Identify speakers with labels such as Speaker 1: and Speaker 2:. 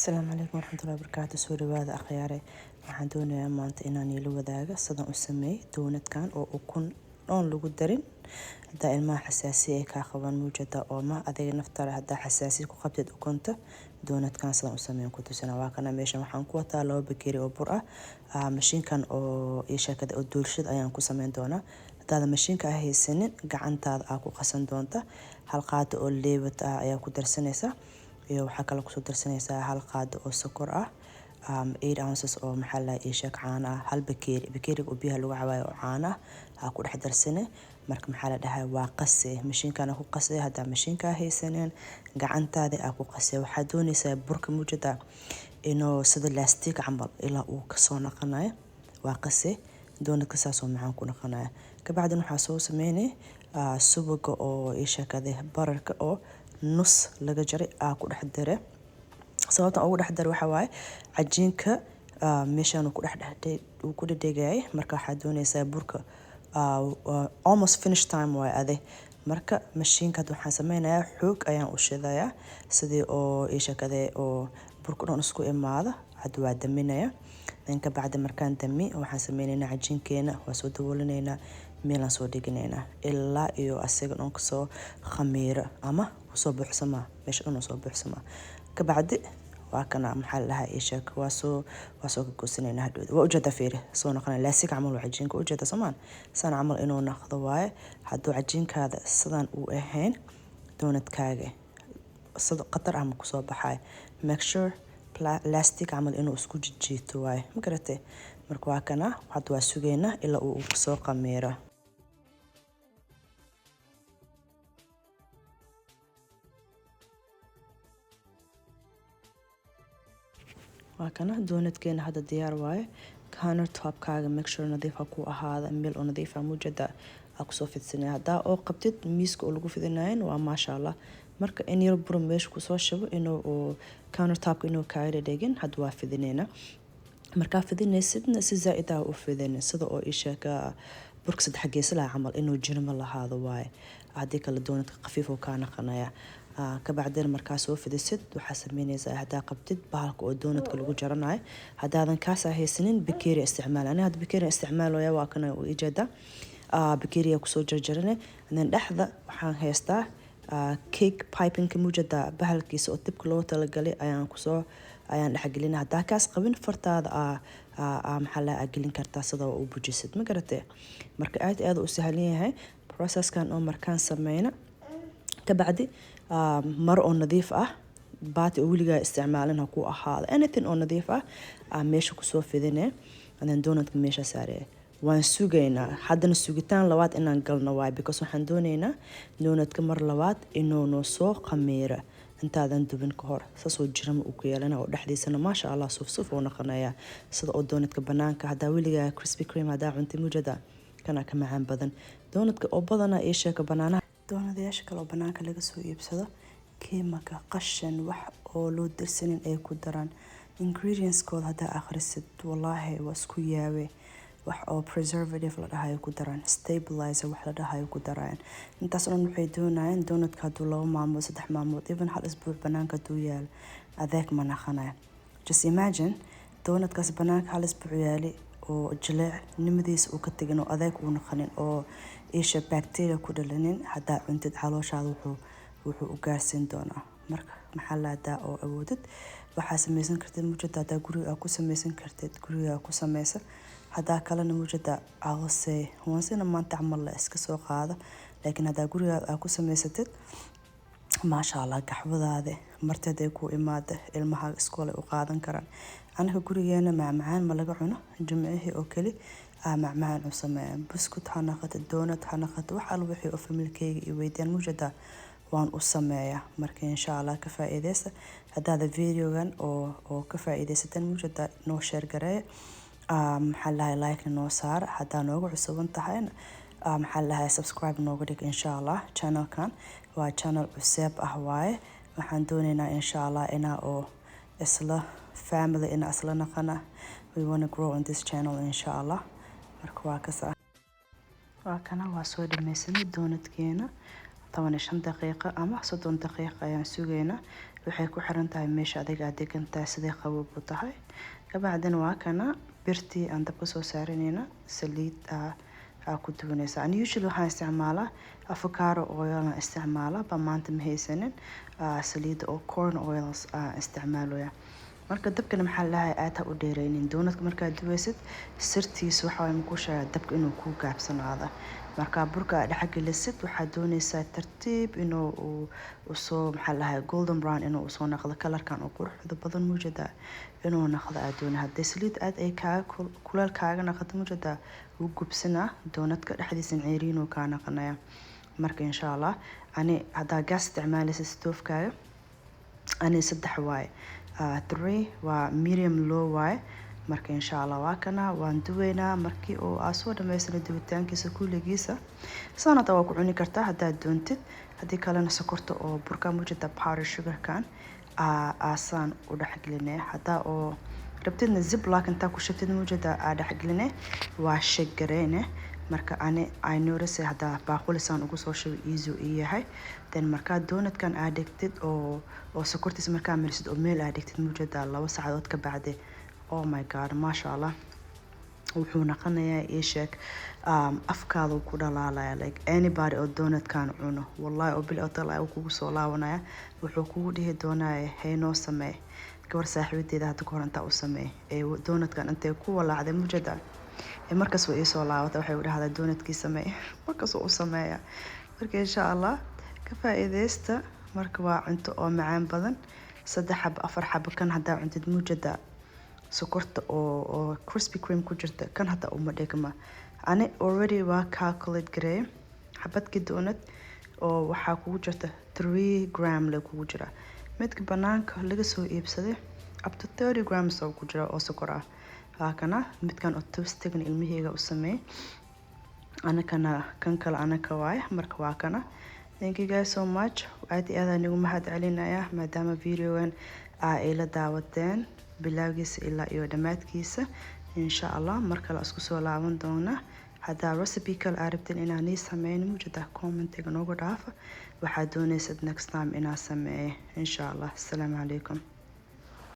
Speaker 1: Asalaamu calaykum waraxmatullahi wabarakaatu. Soo dhawaada akhyaare. Waxaan doonayaa maanta inaan ila wadaaga sidaan u sameeyay doonadkan oo ukun dhoon lagu darin. Haddaa ilmaha xasaasiya ay kaa qabaan, muujada ooma adiga naftaada haddaa xasaasiya ku qabtid ukunta, doonadkan sidaan u sameeyan ku tusina. Waa kana, meeshan waxaan ku wataa 2 bakeeri oo bur ah. Mashiinkan oo ii sheekada oo doolshada ayaan ku sameyn doonaa. Haddaada mashiinka ah haysanin, gacantaada aa ku qasan doonta. Hal qaado oo leebad ah ayaa ku darsanaysaa, iyo waxaa kaloo kusoo darsanaysaa hal qaado oo sokor ah, 8 ounces oo, maxaa la ii sheeg, caano ah. Hal bakeeri, bakeeriga oo biyaha lagu cabaayo oo caano ah aa ku dhex darsane. Marka, maxaa la dhahaa, waa qase, mashiinkana ku qase. Haddaa mashiinka haysanin, gacantaada aa ku qase. Waxaa doonaysaa burka, mujada, inuu sida laastig camal ilaa uu kasoo naqanayo. Waa qase, doonadka saasoo macaan ku naqanaya. Kabacdin waxaa soo sameynay subaga oo ii sheekade bararka oo nus laga jaray aa ku dhex dare. Sababta ugu dhex dare waxaa waaye cajiinka meeshaan uu ku dhex uu ku dhedhegayay. Marka waxaa doonaysaa burka almost finish time waaye ade. Marka mashiinka hadda waxaan sameynayaa, xoog ayaan u shidayaa sidii oo ii sheekade oo burka dhan isku imaada. Hadda waa daminaya. Dan ka bacdi markaan dami, waxaan sameynaynaa cajiinkeena waa soo daboolinaynaa, meelaan soo dhiginaynaa ilaa iyo asiga dhan kasoo khamiira ama kusoo buuxsamaa, meesha dhan soo buuxsamaa. Kabacdi waa kana, maxaa la dhahaa, ii sheeg, waa soo goosanaynaa hadhowda. Waa ujeedaa, fiiri, soo noqonaya laasig camal waa cajiinka, ujeeda soomaan? Saan camal inuu noqdo waaye. Hadduu cajiinkaada sidaan uu ahayn, doonadkaaga sida qatar ah ma kusoo baxayo. Make sure lastic camal inuu isku jijiito waaye, ma garatay? Marka waa kana, hadda waa sugaynaa ilaa uu soo qamiiro. Waa kana, doonadkeena hadda diyaar waaye. Counter topkaaga make sure nadiif ha ku ahaada, meel oo nadiif ah, mujada, aa kusoo fidsanaya. Haddaa oo qabtid miiska oo lagu fidinayan, waa maasha Allah. Marka in yar buro meesha kusoo shubo inuu counter topka inuu kaaga dhadhegin. Hadda waa fidinayna. Markaa fidinaysidna, si zaa-id ah u fidin, sida oo ii sheega burka saddex geeslaha camal inuu jirma lahaado waaye. Haddii kale doonadka khafiif oo kaa naqanaya. Kabacdina markaa soo fidisid, waxaa sameynaysaa, haddaa qabtid bahalka oo doonadka lagu jaranayo, haddaadan kaasaa haysanin, bakeeri isticmaal. Aniga hadda bakeeri isticmaalaya, waa kana u ijeeda, bakeeriya kusoo jarjarane. Then dhexda waxaan haystaa cake pipingka, mujada, bahalkiisa oo tibka loogu talagalay ayaan kusoo ayaan dhexgelina. Haddaa kaas qabin, fartaada aa, maxaa la, aa gelin kartaa sida u bujisid, ma garatee? Marka aad aad u sahlan yahay processkan oo markaan sameyna. Kabacdi mar oo nadiif ah, baati oo weligaa isticmaalin ha ku ahaado, anything oo nadiif ah aa meesha kusoo fidine, and then donutka meesha saaree. Waan sugaynaa haddana, sugitaan labaad inaan galno waaye, because waxaan doonaynaa donutka mar labaad inuu noo soo khamiiro intaadan dubin ka hor. Saasoo jirama uu ku yeelana oo dhexdiisana maasha Allah suuf suuf oo noqonaya, sida oo donutka banaanka. Haddaa weligaa Krispy Kreme haddaa cuntay, mujada, kana ka macaan badan donutka oo badanaa ii sheeka banaanaha. Doonadayaasha kale oo banaanka laga soo iibsado, kiimaka qashin wax oo loo dirsanin ay ku daraan ingredientskooda. Haddaa akhrisid, wallaahi waa isku yaabe. Wax oo preservative la dhahayo ku daraan, stabilizer wax la dhahayo ku daraan. Intaas oo dhan waxay doonayaan donutka hadduu 2 maalmood, 3 maalmood, even hal isbuuc banaanka hadduu yaalo, adeeg ma naqanayo. Just imagine donutkaas banaanka hal isbuuc yaali oo jileec nimadiisa uu ka tegin oo adeeg uu naqanin oo isha bacteria ku dhalinin. Haddaa cuntid, calooshaada wuxuu u gaarsiin doonaa. Marka, maxaa la, hadaa oo awoodid, waxaa sameysan kartid, mujada, hadaa guriga aa ku sameysan kartid, guriga aa ku sameysa. Haddaa kalena, mujada, aqose wansina maanta camal la iska soo qaado, laakiin haddaa guriga aa ku sameysatid, maasha Allah, gaxwadaada marteed ay ku imaada, ilmaha iskool ay u qaadan karaan. Anaga gurigeena macmacaan ma laga cuno, jimcihii oo keli aa macmacaan u sameeya. Buskut ha noqoto, donut ha noqoto, wax alla wixii oo familkeyga i weydiiyaan, mujada, waan u sameeyaa. Marka insha Allah ka faa'iideysta. Haddaada videogan oo ka faa'iideysateen, mujada, noo share gareeya, maxaa lahay, like noo saar. Haddaa nooga cusuban tahayna, maxaa lahay, subscribe nooga dhig insha Allah. Channelkan waa channel cuseeb ah waaye. Waxaan doonaynaa insha Allah inaa oo isla family inaa isla naqana. We wanna grow on this channel insha Allah. Marka waa kasa, waa kana, waa soo dhameysanay doonadkeena. 15 daqiiqo ama 30 daqiiqo ayaan sugaynaa. Waxay ku xiran tahay meesha adiga aad degan tahay siday qaboob u tahay. Kabacdina waa kana birtii aan dabka soo saaranayna, saliid aa ku duwanaysa. Ani usually waxaan isticmaalaa avocado oil aan isticmaalaa, ba maanta ma haysanin saliidda oo corn oils aan isticmaalaya. Marka dabkana, maxaa la dhahay, aad ha u dheereynin donutka markaad duwaysid. Sirtiisa waxa waye, makuu sheegaa, dabka inuu kuu gaabsanaado. Marka burka aad dhex gelisid, waxaad doonaysaa tartiib inuu usoo, maxaa la dhahay, golden brown inuu usoo noqdo, colorkan oo quruxda badan muujada inuu noqdo aad doonay. Haddii saliid aad ay kaaga kuleel kaaga noqoto, muujada wuu gubsanaa donutka dhexdiisa, ceeriinuu kaa noqonaya. Marka insha Allah, ani haddaa gas isticmaalaysa stoofkaaga, ani 3 waaye, 3 waa medium low waaye. Marka insha Allah waa kana, waan duweynaa. Markii uu aa soo dhamaysano dubitaankiisa kulligiisa, saan hataa waa ku cuni kartaa haddaad doontid. Haddii kalena sokorta oo burka, mujida, powder sugarkan aasaan u dhexgelinay. Haddaa oo rabtidna Ziploc intaa ku shubtid, mujida, aa dhexgeline, waa shake gareyne. Marka ani I notice haddaa baaqulisaan ugu soo shubay, easy ii yahay. Then markaa donutkan aa dhigtid oo sokortiisa markaa marisid oo meel aa dhigtid, mujida, 2 saacadood ka bacdi, oh my God, maasha Allah, wuxuu noqonayaa, ii sheeg, afkaada ku dhalaalaya. Like anybody oo donutkan cuno, wallahi oo bil oo tal uu kugu soo laabanaya, wuxuu kugu dhihi doonaya, "Hey, noo samee." Gabar saaxiibadeeda hadda kahor intaa u sameey ee donutkan intay ku walaacday, mujada, ee markaas way iisoo laabatay, waxay u dhahdaa, "Donutkii sameey." Markaas uu u sameeya. Marka insha Allah ka faa'iidaysta. Marka waa cunto oo macaan badan. 3 xabo, 4 xabo kan haddaa cuntid, mujada, sokorta oo Krispy Kreme ku jirta kan hadda uma dhigma. Ani already waa calculate gareey, xabadkii donut oo waxaa kugu jirta 3 gram le kugu jira. Midka banaanka laga soo iibsaday up to 30 grams oo ku jira oo sokor ah. Waa kana midkan oo toastigna ilmaheyga u sameey, anakana kan kale anaka waaye. Marka waa kana. Thank you guys so much. Aad iyo aad aan igu mahad celinaya maadaama videogan aa ila daawateen bilowgiisa ilaa iyo dhammaadkiisa. Insha Allah mar kale isku soo laaban doona. Haddaa recipe kale aa rabteen inaan nii sameyn, mujada, commentiga noogu dhaafa waxaad dooneysad next time inaa sameeyo, insha Allah. Asalaamu calaykum.